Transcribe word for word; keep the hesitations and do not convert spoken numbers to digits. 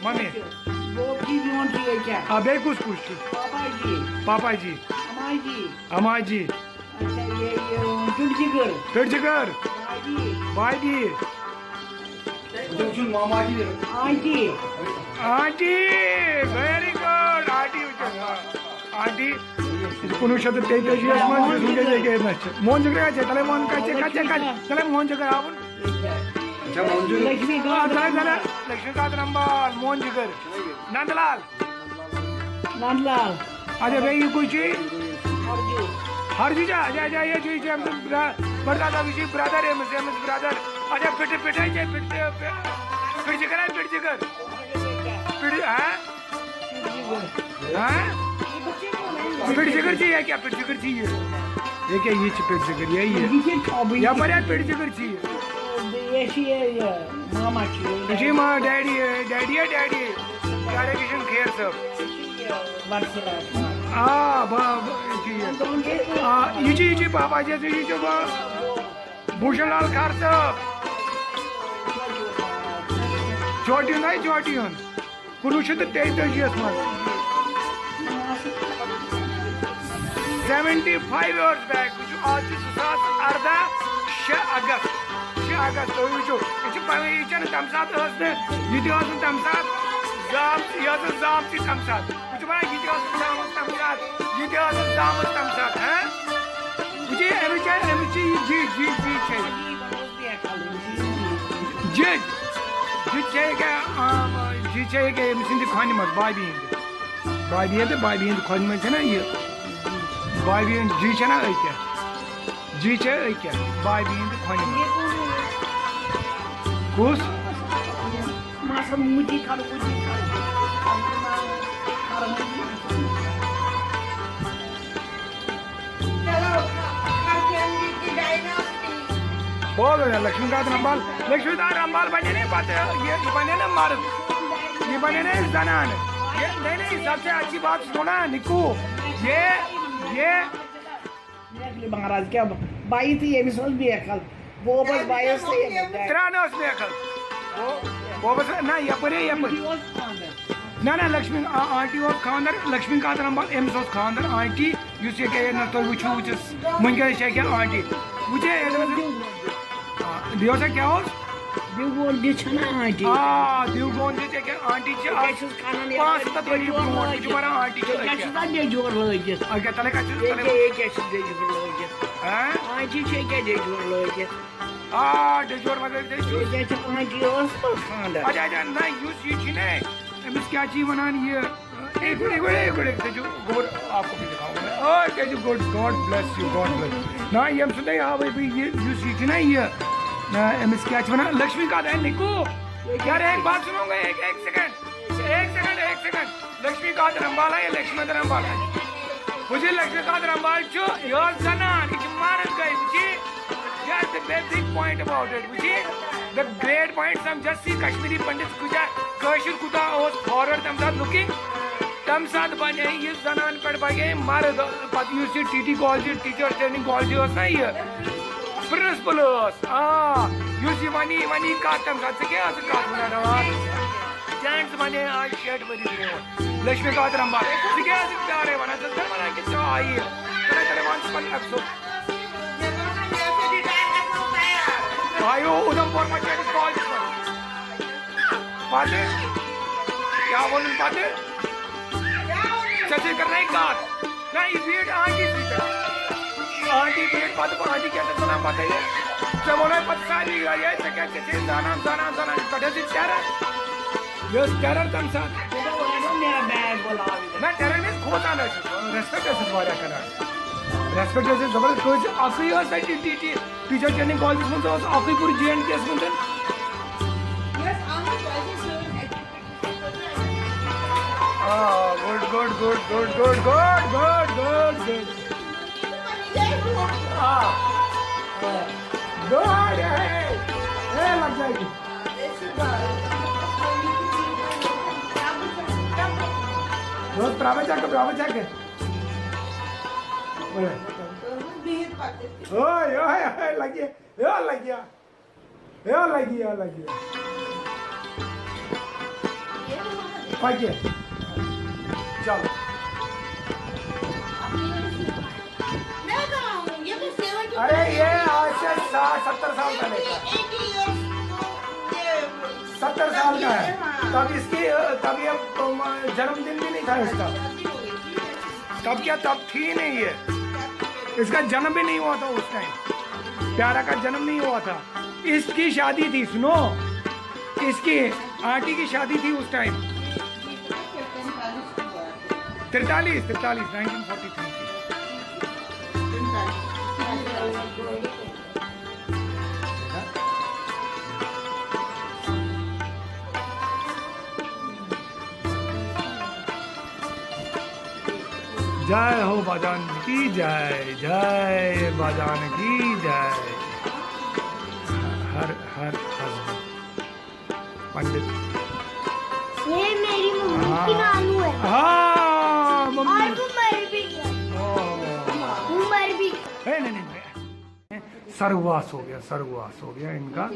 Mummy. Bob جی میون چھُ ییٚتہِ۔ آ، بیٚیہِ کُس کُس چھُ؟ پاپا جی۔ پاپا جی۔ اما جی۔ اما جی۔ اچھا، یہِ، یہِ، ٹُٹۍ جِگر۔ ٹُٹۍ جِگر۔ بابی۔ بابی۔ تُہۍ چھِو ماما جی۔ Aunty. Aunty, very good۔ Aunty وٕچھِو۔ آنٹی، یہِ چھُ کُنوُہ شیٚتھ تہٕ تیٚتٲجی یَس منٛز، یُس وٕنکیٚس ییٚکیٛاہ ییٚتہِ نَس چھِ۔ موہن جِگر آچھا، تَلے موہن کَتہِ چھِ، کَتہِ چھِ، کَتہِ؟ تَلے موہن جِگر آوُن۔ اچھا، موہن جِگر۔ لکشمی آ، کانت۔ تَلے، تَلے، لکشمی کانت رمبال، موہن جِگر۔ نند لال۔ نند لال۔ اچھا، بیٚیہِ یہِ کُس چھُ؟ ہرجی۔ ہرجی چھا؟ اچھا، اچھا، یہِ چھُ، یہِ چھُ أمۍ سُنٛد برا-، بٔڑ دادا، یہِ چھُ brother أمِس، أمِس brother۔ اچھا، پِٹھٕ، پِٹھٕ، یہِ چھا پِٹھٕ، پِٹھٕ، پِٹھٕ جِگر ہا، پِٹھٕ جِگر؟ پِٹھٕ، ہا؟ ہا؟ پِٹھٕ جِگر چھِ یہِ کیٛاہ؟ پِٹھٕ جِگر چھِ یہِ۔ یہِ کیٛاہ؟ یہِ چھِ پِٹھٕ جِگر، یہِ، یہِ۔ یہِ چھِ ٹھۄبٕے۔ یَپٲرۍ ہا پِٹھٕ جِگر چھِ یہِ۔ یہِ چھِ یہِ، یہِ ماما چھِ یہِ۔ یہِ چھِ یہِ ما daddy، daddy یا daddy۔ ڈائریکشن خیر صٲب۔ یہِ چھِ یہِ، وَنسِلا۔ آ، با-، با-، یہِ چھِ یہِ۔ آ، یہِ چھِ، یہِ چھِ بابا جی، یہِ چھِ با-، بھوشن لال کھار صٲب۔ چوٹی ہُنٛد ہا، چوٹی ہُنٛد۔ کُنوُہ شیٚتھ تہٕ تیٚتٲجی یَس منٛز۔ Seventy five years back۔ وٕچھِو، آز چھُ زٕ ساس اَرداہ، شےٚ اگست۔ شےٚ اگست، تُہۍ وٕچھِو، یہِ چھِ پَنٕنۍ، یہِ چھَنہٕ تَمہِ ساتہٕ ٲس نہٕ، یہِ تہِ ٲس نہٕ تَمہِ ساتہٕ زامٕژ، یہِ ٲس نہٕ زامژٕے تَمہِ ساتہٕ۔ وٕچھِو وَنان، یہِ تہِ ٲس نہٕ زامٕژ تَمہِ ساتہٕ، یہِ تہِ ٲس نہٕ زامٕژ تَمہِ ساتہٕ، ہہ؟ وٕچھِو، أمِس چھِ، أمِس چھِ یہِ جی، جی، جی چھِ۔ جج۔ جج چھے ییٚکیٛاہ، آ، جج چھے ییٚکیٛاہ أمۍ سٕنٛدِ کھۄنہِ منٛز، بابی ہٕنٛدِ۔ بابی ہٕنٛدِ، بابی ہٕنٛدِ کھۄنہِ منٛز چھےٚ نا یہِ۔ بابی ہٕنٛدِ جج چھےٚ نا أکیٛاہ۔ جج چھےٚ أکیٛاہ، بابی ہٕنٛدِ کھۄنہِ منٛز۔ کُس؟ بول رہے ہیں، لکشمی کانت رمبال۔ لکشمی کانت رمبال بنے نا پتہ، یہ، یہ بنے نا مرد، یہ بنے نا زنان۔ یہ، نہیں، نہیں، سب سے اچھی بات سنو نا، نکو۔ یہ، یہ۔ بیکل مہراز کیا با-، بائی تھی، یہ بھی سوز بیکل۔ بوبس بایس تھی، یہ بیکل۔ ترٛےٚ نہ ٲس بیکل۔ بو-، بوبس، نہ، یپٲرۍ، یپٲرۍ۔ نہ، نہ، لکشمی، آ-، آنٹی اوس خاندر، لکشمی کانت رمبال، أمِس اوس خاندر، آنٹی۔ یُس یہِ کیٛاہ ییٚتہِ نَس تُہۍ وٕچھِو، وٕچھِس، وٕنکیٚنَس چھِ ییٚکیٛاہ آنٹی۔ وٕچھے ییٚتہِ نَس، آ، بیٚیہِ اوسا کیٛاہ اوس؟ دیوگوٚنٛڈ دِتھ چھَنہ آنٹی۔ آ، دیوگوٚنٛڈ دِتھ ییٚکیٛاہ آنٹی چھِ ییٚکیٛاہ آز چھُس کھَنان یَپٲرۍ پانٛژھ ہَتھ ؤری برونٛٹھ، بہٕ چھُس وَنان آنٹی چھِ ییٚکیٛاہ أکیٛاہ۔ چھُس نا دٮ۪جور لٲگِتھ۔ أکیٛاہ تَلے کَتھ چھُس، تَلے ییٚکیٛاہ، ییٚکیٛاہ چھُس دٮ۪جور لٲگِتھ۔ ہاں؟ آنٹی چھِ ییٚکیٛاہ دٮ۪جور لٲگِتھ۔ آ، دٮ۪جور مطلب ییٚتہِ چھُس۔ ییٚکیٛاہ چھِ آنٹی ٲس پَتہٕ خانٛدر۔ اچھا، اچھا، نہ، یُس یہِ چھُ نا، أمِس کیٛاہ چھِ یہِ وَنان یہِ؟ ایک منٹ، ایک منٹ، ایک منٹ، ایک منٹ، تُہۍ چھِو گوٚبُر، آپ کو بھی دکھاؤں میں۔ Okay ji, good, God bless you, God bless۔ نہ، ییٚمہِ سۭتۍ تۄہہِ ہاوٕے بہٕ یہِ، یُس یہِ چھُنہ یہِ، نہ، أمِس کیٛاہ چھِ وَنان؟ لکشمی کانت ہے نِکو۔ یار، ایک بات سنو گے، ایک، ایک سیکنڈ، ایک سیکنڈ، ایک سیکنڈ۔ لکشمی کانت رمبالا یا لکشمی کانت رمبالا؟ وٕچھِو، لکشمی کانت رمبال چھُ یہِ ٲس زنان، یہِ چھِ مرد گٔے، وٕچھِو۔ That's the big point about it، وٕچھِو۔ The great point، سمجھس سی کشمیری پنڈت کۭتیٛاہ، کٲشِر کوٗتاہ اوس forward تَمہِ ساتہٕ looking۔ تَمہِ ساتہٕ بَنے یہِ زَنان پٮ۪ٹھ بَنے مرد۔ پَتہٕ یُس یہِ ٹی ٹی کالجہِ، teacher training کالجہِ ٲس نہ یہِ، principal ٲس۔ آ، یُس یہِ وَنی، یہِ وَنی کَتھ تَمہِ ساتہٕ، ژٕ کیٛاہ ٲسٕکھ کَتھ وَنان دَپان؟ Gents بَنے آز شیٹھ ؤری برونٛٹھ۔ لَکشمی کانت رمبال، ژٕ کیٛاہ ٲسٕکھ پیارَے وَنان؟ ژٕ ٲسٕکھ نہ وَنان کہِ ژٕ آیی۔ ژٕ نَے کَرے وَن ژٕ پَنُن اَفسوس۔ آیو اُدھمپور مچٲنِس کالجَس منٛز۔ پتہٕ کیٛاہ ووٚنُن پتہٕ؟ ژےٚ سۭتۍ کَرنَے کَتھ۔ نہ، یہِ بیٖٹھ آنٹی سۭتۍ۔ آنٹی بیٖٹھ پتہٕ، بہٕ آنٹی کیٛاہ چھَس وَنان پتہٕ یہِ؟ ژےٚ ووٚنُے پتہٕ سارنٕے یورٕ، ہے، ژےٚ کیٛاہ، ژےٚ چھے زانان، زانان، زانان، یہِ پٮ۪ٹھ ٲسٕے terror۔ یہِ ٲس terror تَمہِ ساتہٕ۔ نہ، terror means کھوژان ٲسِس، respect ٲسِس واریاہ کران۔ Respect ٲسِس زبردست، کٲنٛسہِ اَکٕے ٲس تَتہِ ٹی ٹی، teacher training کالجَس منٛز اوس اَکٕے پوٗرٕ جے اینڈ کے یَس منٛز۔ آ، good, good, good। آ، آ۔ Good ہے۔ ہے، لگ جائے گی۔ بہت برابر جا کے، برابر جا کے۔ اوئے۔ اوئے، اوئے، اوئے، لگے۔ یا لگیا۔ یا لگیا، لگیا۔ پکے۔ چلو۔ میں کہاں ہوں؟ یہ تو سیون کی ارے، یہ آج سے ساٹھ ستر سال پہلے کا۔ ایٹی ایئرس کو یہ ستر سال کا ہے۔ ہاں۔ تب اس کی، تب یہ، ام، جنم دن بھی نہیں تھا اس کا۔ شادی ہو گئی تھی۔ تب کیا، تب تھی نہیں یہ۔ اس کا جنم بھی نہیں ہوا تھا اس ٹائم۔ پیارا کا جنم نہیں ہوا تھا۔ اس کی شادی تھی، سنو، اس کی آنٹی کی شادی تھی اس ٹائم۔ ترتالیس، ترتالیس، نائنٹین فورٹی تھری کی۔ جائے ہو باجان کی جائے، جائے باجان کی جائے۔ ہر ہر ہر پنڈت۔ یہ میری ممی کی ہاں۔ نانو ہے ہاں، اور ممی۔ وہ مر بھی گیا۔ اوہ۔ وہ مر بھی گیا۔ نہیں، نہیں، نہیں، نہیں۔ سرواس ہو گیا، سرواس ہو گیا ان کا۔